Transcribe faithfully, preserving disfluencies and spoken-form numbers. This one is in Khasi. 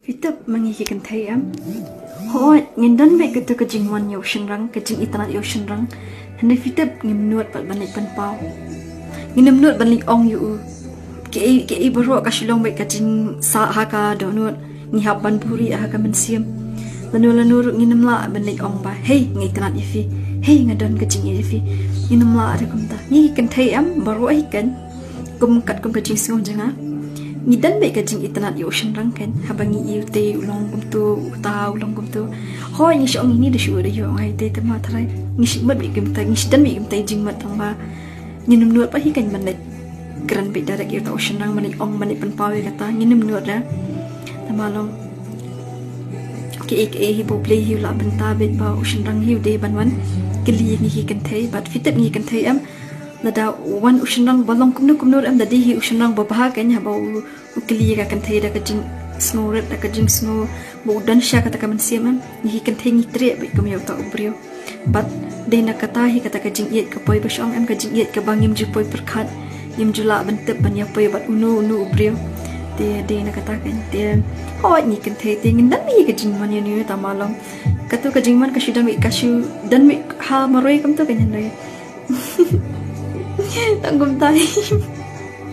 Phi tip ma ngi ki kynthei em? Hooid, ngin don beit katu ka jingwan ïa u shynrang, ka jingitynnad ïa u shynrang. Hynrei phi tip ngim nud pat ban leit pynpaw. Ngim nud ban leit ong ïa u. Kaei kaei baroh ka shu long beit ka jingsah ha ka dohnud. Ngi hap ban buhrieh ha ka mynsiem. Lano lano ruh ngim lah ban leit ong ba, "Hei, nga itynnad ïa phi. Hei, nga don ka jingïeit ïa phi." Ngim lah da kumta. Ngi ki kynthei em, baroh hi kan. Kum katkum ka jingsngew jong nga, ngi don beit ka jingitynnad ïa u shynrang kan, haba ngi ïohi u long kumto, uta u long kumto. Hooid, ngi shu ong ine da shu da ïoh ngai te, te ma tharai ngi shu mut beit kumta, ngi shu don beit kumta jingmut tang ba ngim nud pat hi kan ban leit kren beit direct ïa uta u shynrang, ban leit ong, ban leit pynpaw ïa kata, ngim nud da. Tang ba long kaei kaei hi ba U Blei hi u la bynta beit ba u shynrang hi u dei ban wan kylli ïa ngi ki kynthei, bad phi tip ngi ki kynthei em, lada wan u shynrang ba long kumno kumno em, da dei hi u shynrang ba bha kan, haba u, u kylli ïa ka kynthei da ka jingsngewrit, da ka jingsngew ba u don sha kata ka mynsiem em, ngi ki kynthei ngi treh beit kum ïa uta u briew. Bad dei na kata hi kata ka jingïeit ka poi ba shong em, ka jingïeit kaba ngim ju poi pyrkhat, ngim ju lah ban tip ban ïa poi bad uno uno u briew. Te dei na kata kan te, hooid, ngi kynthei te ngin don beit ka jingman ïa une u, tang ba long katu ka jingman ka shu don beit, ka shu don beit ha marwei kumta kan, hynrei tang kumta hi.